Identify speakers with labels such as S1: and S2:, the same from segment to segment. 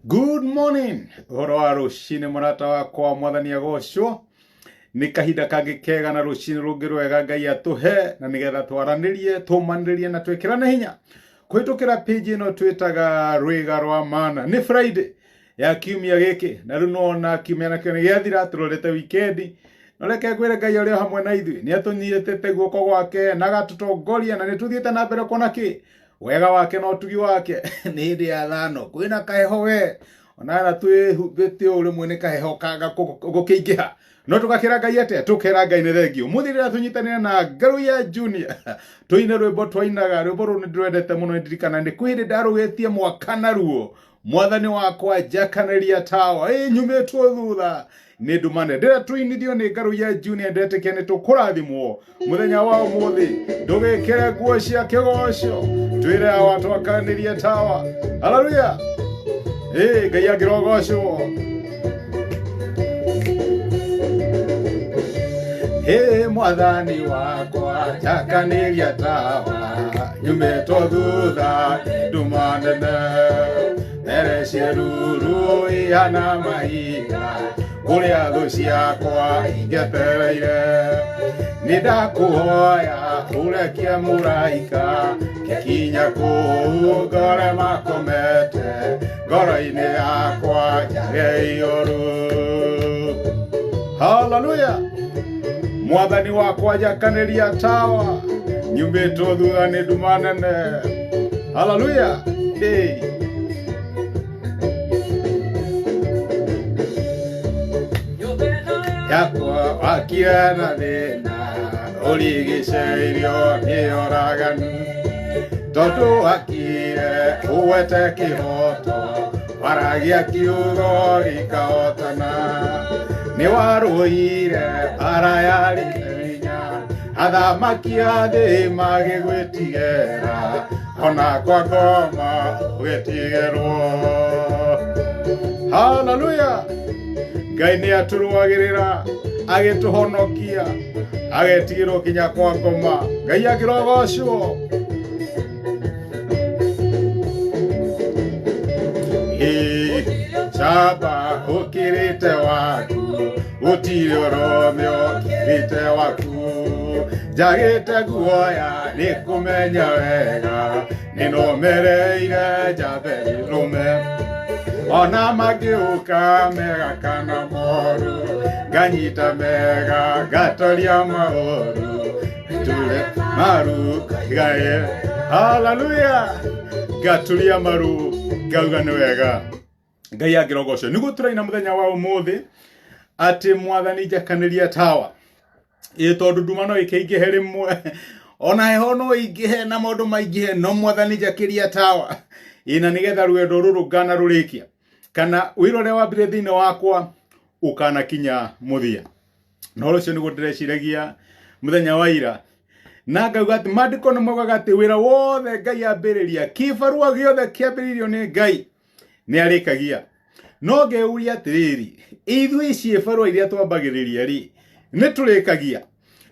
S1: Good morning. Ũhoro wa rũcinĩ mũrata wakwa, mwathani agocwo. Nĩ kahinda kangĩ kega na rũcinĩ rũngĩ rwega Ngai atũhe na nĩgetha twaranĩrie, tũmanĩrĩrie na twĩkĩrane hinya kũhĩtũkĩra page ĩno twĩtaga Rwĩga rwa Mana. Nĩ Friday ya kiumia gĩkĩ na rĩu nĩwona kiumia nakĩo nĩ gĩathira, tũrorete wikendi. No reke ngwĩre Ngai ũrĩa hamwe na ithuĩ nĩ atũnyitĩte guoko gwake na agatũtongoria na nĩ tũthiĩte na mbere kuona kĩ wega wake na ũtugi wake. Nĩ hĩndĩ ya thano, kwĩna kaheho we onana twĩhumbĩte ũũ, rĩmwe nĩ kaheho kanga gũkĩingĩha, no tũgakĩra Ngai atĩa? Tũkera Ngai nĩ thengio. Mũthĩ rĩrĩa tũnyitanĩre na Ngaruiya Junior tũine rwĩmbo twainaga, rwĩmbo rũu nĩ ndĩrwendete mũno, nĩ ndirikana nĩ kwĩ hĩndĩ ndarũgĩtie mwaka naruo. Mwathani wakwa njakanĩria tawa, ĩ nyumĩtwo thutha nĩ ndumane. Ndĩra tũinithio nĩ Ngaruiya Junior, ndetĩkia nĩ tũkũrathimwo mũthenya wa ũmũthĩ. Ndũgĩkĩre nguo cia kĩgoco, twĩre awa twakanĩrie tawa. Haleluya! Ĩ Ngai angĩrogocwo. Ĩ mwathani wakwa njakanĩria tawa, nyumĩtwo thutha nĩ nduma nene, mbere ciĩruru ihana mahiga, kũrĩa thũ ciakwa ingetereire. Nĩ ndakũhoya ũrekie mũraika, ngĩkinya kũu ngore makomete, ngoro-inĩ yakwa njage iyũru. Haleluya! Mwathani wakwa njakanĩria tawa, nyumĩtwo thutha nĩ nduma nene. Haleluya! Hey. Yakwa wakire na thĩna, ũrigicĩirio nĩ oraganu, tondũ wakire ũgwete kĩhoto, waragia kiugo gĩkahotana. Nĩ warũire bara yarĩ hinya, athamaki a thĩ magĩgwĩtigĩra, ona kwa ngoma ũgĩtigĩrwo. Haleluya! Ngai nĩ atũrũagĩrĩra, agĩtũhonokia, agetigĩrwo kinya kwa ngoma. Ngai akĩrogocwo. Ĩ camba ũkĩrĩte waku, gũtirĩ ũrũme ũkĩrĩte waku. Njagĩte guoya nĩ kũmenya wega, nĩnũmĩrĩire njambe nĩrũme. Ona mangĩũka mega kana moru, nganyita mega ngatoria maũru, ture maru ngaigae. Haleluya! Ngaturia maru ngauga nĩ wega. Ngai angĩrogocwo. Nĩguo tũraina mũthenya wa ũmũthĩ atĩ mwathani njakanĩria tawa. Ĩ tondũ nduma no ĩkĩingĩhe rĩmwe, ona heho no ingĩhe na maũndũ maingĩhe, no mwathani njakĩria tawa. Ĩ na nĩgetha rwendo rũrũ ngana rũrĩkia, kana wĩra ũrĩa wambire thĩinĩ wakwa ũkanakinya mũthia. Na ũhoro ũcio nĩguo ndĩreciragia mũthenya wa ira, na ngauga atĩ maandĩko nĩ maugaga atĩ wĩra wothe Ngai ambĩrĩria, kĩbarũa gĩothe kĩambĩrĩirio nĩ Ngai nĩ arĩkagia. No ngeyũria atĩrĩrĩ, ithuĩ ciĩbarũa iria twambagĩrĩria rĩ, nĩ tũrĩkagia?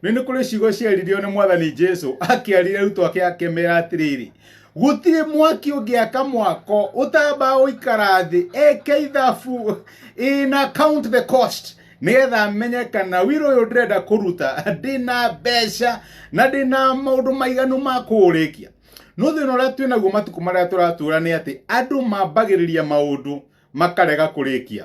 S1: Nĩ nĩ kũrĩ ciugo ciaririo nĩ mwathani Jesu akĩarĩria arutwo ake akĩmera atĩrĩrĩ, gũtirĩ mwaki ũngĩaka mwako ũtamba gũikara thĩ eke ithabu ĩna count the cost, nĩgetha amenye kana wĩra ũyũ ndĩrenda kũruta ndĩna mbeca na ndĩna maũndũ maiganu ma kũũrĩkia. No thĩna ũrĩa twĩ naguo matukũ marĩa tũratũra nĩ atĩ andũ mambagĩrĩria maũndũ makarega kũrĩkia.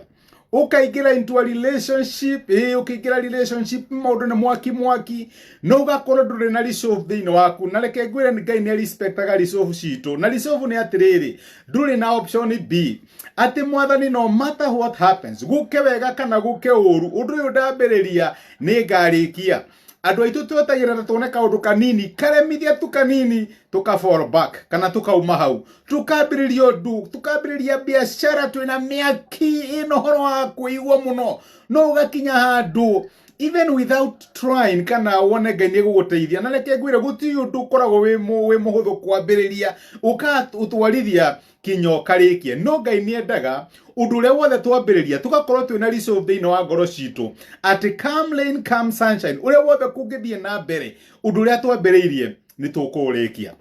S1: Ũkaingĩra into a relationship, ĩ ũkĩingĩra relationship maũndũ nĩ mwaki mwaki, no ũgakorwo ndũrĩ na resolve thĩinĩ waku. Na reke ngwĩre Ngai nĩ respectaga resolve citũ. Na resolve nĩ atĩrĩrĩ, ndũrĩ na option B. Atĩ mwathani no matter what happens, gũke wega kana gũke ũru, ũndũ ũyũ ndambĩrĩria nĩ ngarĩkia. Andũ aitũ twetagĩrĩra tuone kaũndũ kanini karemithia tu kanini, tũka fall back kana tũkauma hau, tũkambĩrĩria ũndũ, tũkambĩrĩria biacara twĩna mĩaki ĩna ũhoro wa kwĩigua mũno, no ũgakinya handũ even without trying kana wone Ngai nĩ egũgũteithia. Na reke ngwĩre, gũtirĩ ũndũ ũkoragwo wĩ mũhũthũ kwambĩrĩria ũkatwarithia kinya ũkarĩkie. No Ngai nĩ endaga ũndũ ũrĩa wothe twambĩrĩria tũgakorwo twĩna resolve thĩinĩ wa ngoro citũ atĩ come rain come sunshine, ũrĩa wothe kũngĩthiĩ na mbere, ũndũ ũrĩa twambĩrĩirie nĩ tũkũũrĩkia.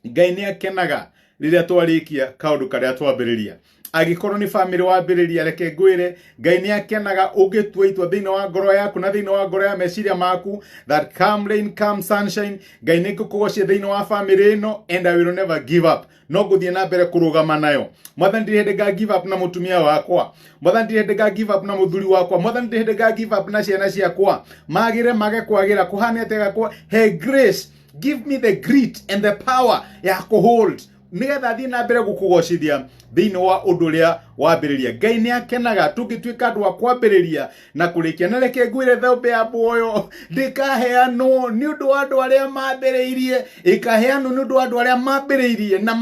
S1: Ngai nĩ akenaga Rĩrĩa twarĩkia kaũndũ karĩa twambĩrĩria, angĩkorwo nĩ bamĩrĩ wambĩrĩria, reke ngwĩre, Ngai nĩ akenaga ũngĩtua itua thĩinĩ wa ngoro yaku na thĩinĩ wa ngoro ya meciria maku that come rain, come sunshine, Ngai nĩ ngũkũgocia thĩinĩ wa bamĩrĩ ĩno and I will never give up, no ngũthiĩ na mbere kũrũgama nayo. Mwathani, ndirĩ hĩndĩ nga give up na mũtumia wakwa. Mwathani, ndirĩ hĩndĩ nga give up na mũthuri wakwa. Mwathani, ndirĩ hĩndĩ nga give up na ciana ciakwa, magĩre mage kwagĩra, kũhane atĩa gakwa. He grace, give me the grit and the power ya kũhold nĩgetha thiĩ na mbere gũkũgocithia thĩinĩ wa ũndũ ũrĩa wambĩrĩria. Ngai nĩ akenaga tũngĩtuĩka andũ a kwambĩrĩria na kũrĩkia. Na reke ngwĩre, thũmbĩ ya muoyo ndĩkaheanwo nĩ ũndũ wa andũ arĩa mambĩrĩirie, ĩkaheanwo nĩ ũndũ wa andũ arĩa mambĩrĩirie na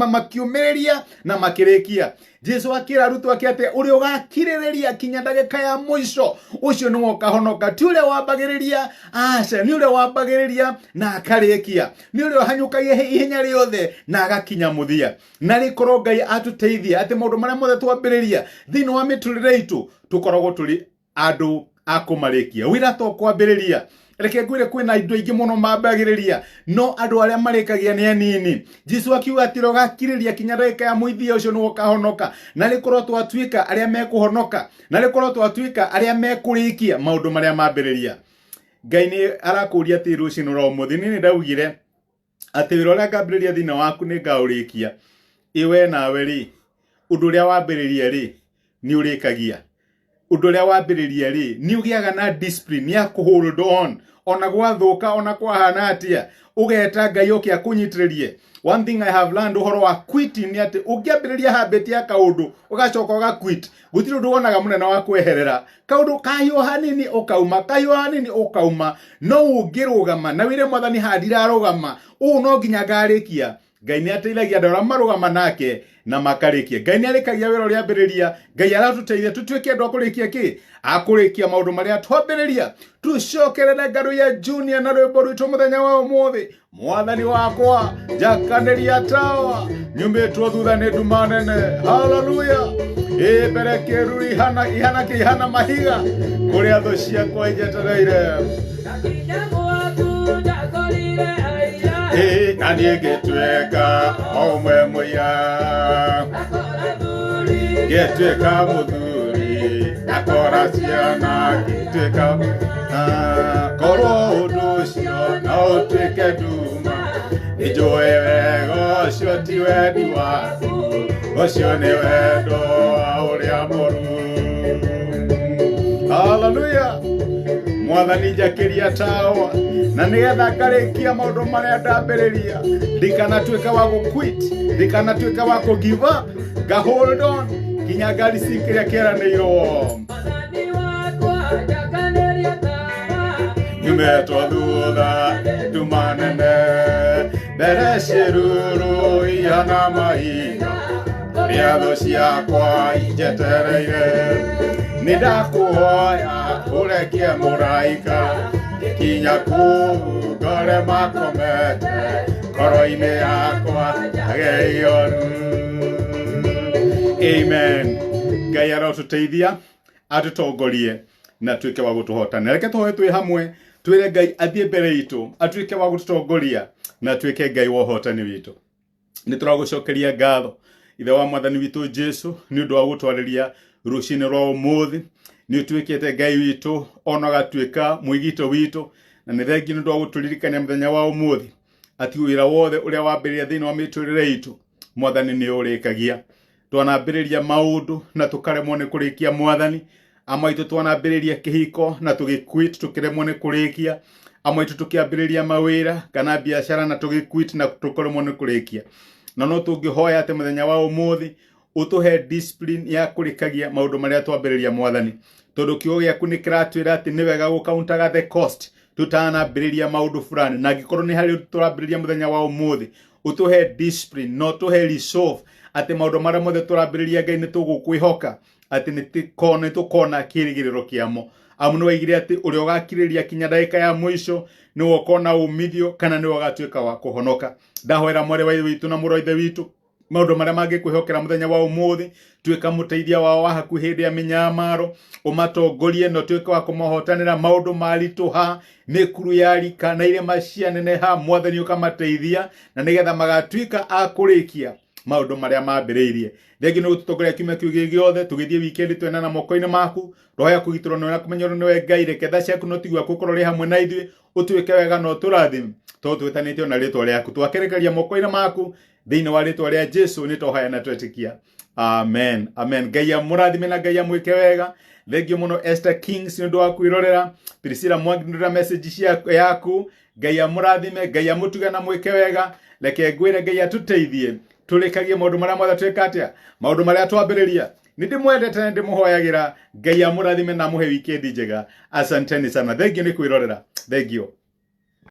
S1: makiũmĩrĩria na makĩrĩkia. Jesu akĩra arutwo ake atĩ ũrĩa ũgakirĩrĩria kinya ndagĩka ya mũico, ũcio nĩwe ũkahonoka. Ti ũrĩa wambagĩrĩria, aca, nĩ ũrĩa wambagĩrĩria na akarĩkia, nĩ ũrĩa ũhanyũkagia ihenya rĩothe na agakinya mũthia. Na rĩkorwo Ngai atũteithie atĩ maũndũ marĩa mothe twambĩrĩria thĩinĩ wa mĩtũrĩre itũ, tũkoragwo tũrĩ andũ a kũmarĩkia. Wĩra to kwambĩrĩria. Reke ngwĩre, kwĩna indo ingĩ mũno mambagĩrĩria, no andũ arĩa marĩkagia nĩ anini. Jesu akiuga atĩ ũrĩa ũgakirĩria kinya ndagĩka ya mũithia, ũcio nĩwe ũkahonoka. Na rĩkorwo twatuĩka arĩa mekũhonoka, na rĩkorwo twatuĩka arĩa mekũrĩkia maũndũ marĩa mambĩrĩria. Ngai nĩ arakũria atĩ rũcinĩ rwa ũmũthĩ, niĩ nĩ ndaugire atĩ wĩra ũrĩa ngambĩrĩria thĩinĩ waku nĩ ngaũrĩkia. Ĩ we nawe rĩ, ũndũ ũrĩa wambĩrĩria rĩ, nĩ ũrĩkagia? Ũndũ ũrĩa wambĩrĩria rĩ, nĩ ũgĩaga na discipline ya kũ hold on ona gwathũka, ona kwahana atĩa, ũgeta Ngai oke akũnyitĩrĩrie? One thing I have learned ũhoro wa quitting nĩ atĩ ũngĩambĩrĩria habit ya kaũndũ, ũgacoka ũga quit, gũtirĩ ũndũ wonaga mũnene wa kweherera. Kaũndũ kahiũ hanini ũkauma, kahiũ hanini ũkauma. No ũngĩrũgama na wĩre Mwathani, haha ndirarũgama, ũũ no nginya ngarĩkia. Ngai nĩ ateithagia andũ arĩa marũgama nake na makarĩkia. Ngai nĩ arĩkagia wĩra ũrĩa ambĩrĩria. Ngai aratũteithia tũtuĩke andũ a kũrĩkia kĩ a kũrĩkia maũndũ marĩa twambĩrĩria. Tũcokerere Ngarũ ya Junior na rwĩmbo rwitũ mũthenya wa ũmũthĩ, "Mwathani Wakwa Njakanĩria Tawa, Nyumĩtwo Thutha Nĩ Nduma Nene." Haleluya! Ĩ mbere kĩruru ihana ihana kĩihana mahiga, kũrĩa thũ ciakwa injetereire.
S2: Ndakinya gwaku ndakorire aira.
S1: Ĩ na niĩ ngĩtuĩka o ũmwe mũira.
S2: Ndakora thuri.
S1: Ngĩtuĩka mũthuri, ndakora ciana, ngĩtuĩka. Ah, korwo ũndũ ũcio no ũtuĩke nduma, nĩnjũĩ wega ũcio ti wendi waku, ũcio nĩ wendo wa ũrĩa mũru. Haleluya! Mwathani, njakĩria tawa na nĩgetha ngarĩkia maũndũ marĩa ndambĩrĩria, ndikanatuĩka wa gũquit, ndikanatuĩka wa kũ give up, nga hold on nginya ngarici kĩrĩa kĩeranĩirwo.
S2: Mwathani wakwa njakanĩria tawa.
S1: Nyumĩtwo thutha nduma nene, mbere ciĩruru ihana mahiga, rĩa thũ ciakwa injetereire. Nĩ ndakũhoya ũrekie mũraika, ngĩkinya kũu ngore makomete, ngoro-inĩ yakwa njage ioru. Amen. Ngai arotũteithia, atũtongorie na tuĩke wa gũtũhotana. Reke tũhoe twĩ hamwe, twĩre Ngai athiĩ mbere itũ, atuĩke wa gũtũtongoria na atuĩke Ngai wa ũhotani witũ. Nĩ tũragũcokeria ngatho, Ithe wa Mwathani witũ Jesu, nĩ ũndũ wa gũtwarĩria rũcinĩ rwa ũmũthĩ. Nĩ ũtuĩkĩte Ngai witũ ona ũgatuĩka mwĩgito witũ, na nĩ thengi nĩ ũndũ wa gũtũririkania mũthenya wa ũmũthĩ atĩ wĩra wothe ũrĩa wambĩrĩria thĩinĩ wa mĩtũrĩre itũ, Mwathani, nĩ ũrĩkagia. Twanambĩrĩria maũndũ na tũkaremwo nĩ kũrĩkia, Mwathani. Amwe aitũ twanambĩrĩria kĩhiko na tũgĩquit, tũkĩremwo nĩ kũrĩkia. Amwe aitũ tũkĩambĩrĩria mawĩra kana biacara na tũgĩquit na tũkaremwo nĩ kũrĩkia. Na no tũngĩhoya atĩ mũthenya wa ũmũthĩ ũtũhe discipline ya kũrĩkagia maũndũ marĩa twambĩrĩria, Mwathani, tondũ kiugo gĩaku nĩ kĩratwĩra atĩ nĩ wega gũkauntaga the cost tũtanambĩrĩria maũndũ fulani. Na angĩkorwo nĩ harĩ ũndũ tũrambĩrĩria mũthenya wa ũmũthĩ, ũtũhe discipline na ũtũhe resolve atĩ maũndũ marĩa mothe tũrambĩrĩria, Ngai, nĩ tũgũkwĩhoka atĩ nĩ tũkona kĩrĩgĩrĩro kĩamo, amu nĩ waigire atĩ ũrĩa ũgakirĩrĩria kinya ndagĩka ya mũico nĩwe ũkona umithio kana nĩwe ũgatuĩka wa kũhonoka. Ndahoera mwarĩ wa ithe witũ na mũrũ wa ithe witũ. Maũndũ marĩa mangĩkwĩhokera mũthenya wa ũmũthĩ, tuĩka mũteithia wao wa hakuhĩ hĩndĩ ya mĩnyamaro, ũmatongorie na ũtuĩke wa kũmahotanĩra maũndũ maritũha, mĩkuru ya rika na irĩma cianeneha, Mwathani ũkamateithia na nĩgetha magatuĩka a kũrĩkia maũndũ marĩa mambĩrĩirie. Thengi nĩ gũtũtongoria kiumia kĩu gĩ gĩothe, tũgĩthiĩ wikendi twena na moko-inĩ maku, roho ya kũgitĩrwo nĩwe na kũmenyerwo nĩwe Ngai, reke tha ciaku na ũtigi waku ũkorwo ũrĩ hamwe na ithuĩ, ũtuĩke wega na ũtũrathime, tondũ twĩtanĩtio na rĩtwa rĩaku. Twakerekeria moko-inĩ maku thĩinĩ wa rĩtwa rĩa Jesu nĩ twahoya na twetĩkia, amen, amen. Ngai amũrathime na Ngai amwĩke wega. Thengiũ mũno Esther Kings nĩ ũndũ wa kwĩrorera, Priscilla Mwangi nĩ ũndũ wa message yaku. Ngai amũrathime, Ngai amũtuge na mwĩke wega. Reke ngwĩre Ngai atũteithie tũrĩkagie maũndũ marĩa mothe twĩka atĩa, maũndũ marĩa twambĩrĩria. Nĩ ndĩmwendete na ndĩmũhoyagĩra. Ngai amũrathime na amũhe wikendi njega. Asanteni sana, thengiũ nĩ kwĩrorera, thengiũ.